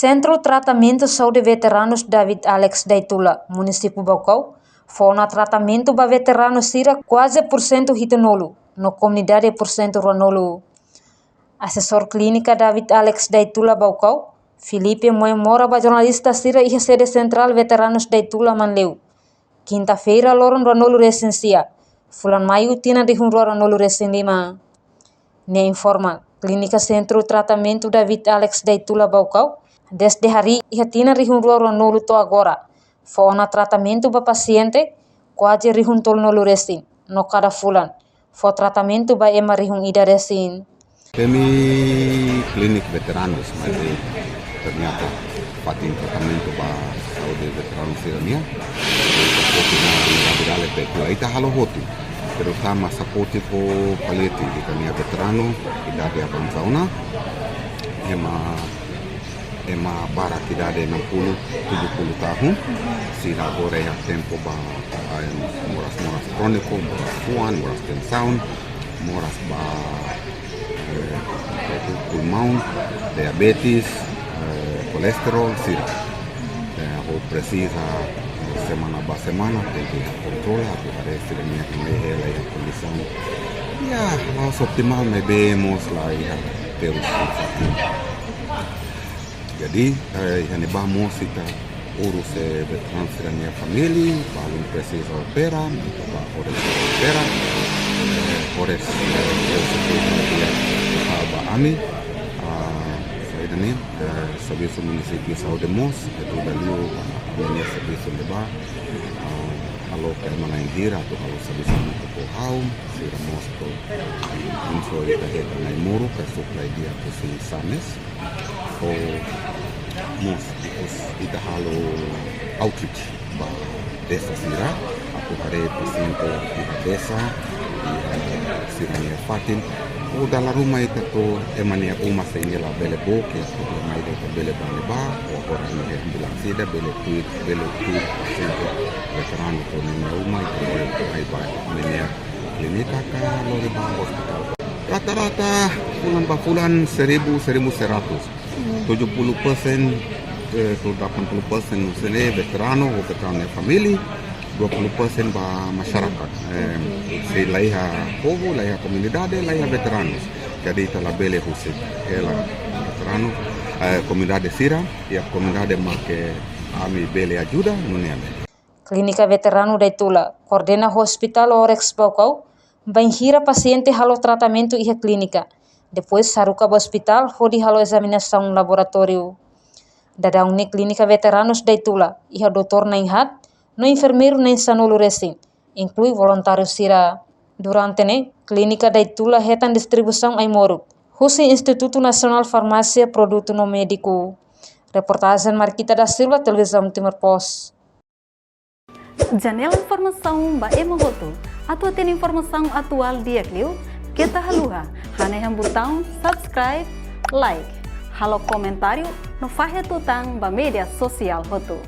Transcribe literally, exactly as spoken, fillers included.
Sentru Tratamentu Saúde Veteranus David Alex Daitula, Munisípiu Baucau, fó ona tratamentu ba veteranu sira kuaze pursentu hitunulu, no komunidade pursentu ruanulu. Asesór klínika David Alex Daitula Baucau, Filipe Moemora ba jornalista sira iha sede sentrál Veteranus Daitula Manleu, kinta-feira loron ruanulu resin sia, fulan maiu tinan rihun rua ruanulu resin lima. Nia informa, Klínika Sentru Tratamentu David Alex Daitula Baucau, dezde harii iha tinan rihun rua ruanulu to'o agora, fó ona tratamentu ba pasiente kuaze rihun tolunulu resin, no kada fulan fó tratamentu ba ema rihun ida resin. Temi klinik veteranus, maibé ternyata fatin tratamentu ba saúde veteranu sira-nian. Ita fokus na unidade David Alex Daitula, ita halo hotu, terutama saporte fó palete ita-nia veteranu idade avansa ona, ema, ema barak idade enam puluh, tujuh puluh tahun, sira agora iha tempu ba, ah, moras, moras króniku, moras fuan, moras tensaun, moras ba, eh, pulmaun, diabetes, eh, kolesterol, sira. Eh, ha'u presiza, eh, semana ba semana, tenke kontrola, atu haree sira-nia hela iha kondisaun, ya, la'ós optimál, maibé mós la iha terus. Jadi, eh, iha ne'ebá mós ita urus, eh, veteranu sira-nia família, balun presiza opera, ita bá oras opera, eh, oras, eh, oras itu dia ba ami, ah, saida ne'e, eh, servisu munisípiu saúde mós, itu daliu, ah, ami-nia servisu ne'ebá, ah, halo ka ema na'in hira, atu halo servisu hamutuk ho ha'u, sira mós to'o, eh, inso ita hetan ai-moruk, ka suplai di'ak husi SAMES, ou mós, depois ita halo outreach ba desa sira, atu haree pasiente iha desa, iha sira-nia fatin. Ou dala ruma ita to'o ema nia uma, se nia labele book, iha problema ida ita bele bá ne'ebá, ou agora ami iha ambulánsia ida bele tuir, bele tuir pasiente veteranu to'o nia uma, ita bele mai ba ami-nia klínika ka lori ba ospitál. Rata-rata fulan ba fulan seribu, seribu seratus. Tujuh puluh persen, eh, to'o delapan puluh persen husi ne'e veteranu, ou veteranu nia família, dua puluh persen ba masyarakat. Eh, se la iha povu, la iha komunidade, la iha veteranu. Jadi ita labele husik hela veteranu, eh, komunidade sira, iha komunidade mak ami bele ajuda, nune'e ami. Klínika Veteranu Daitula koordena ho Hospitál Orex Baucau, bainhira pasiente halo tratamentu iha klínika, depois haruka ba ospitál hodi halo ezaminasaun laboratóriu. Daudaun ne'e Klínika Veteranus Daitula iha doutór na'in haat no enfermeiru na'in sanulu resin, inklui voluntáriu sira. Durante ne'e, Klínika Daitula hetan distribuisaun ai-moruk husi Institutu Nasionál Farmásia, Produtu no Médiku. Reportajen Marquita da Silva, Televizaun Timor Post. Janela informasaun ba ema hotu. Atu hatene informasaun atuál di'ak liu, keta haluha hanehan butaun subscribe, like, halo komentáriu no fahe tutan ba média sosiál hotu.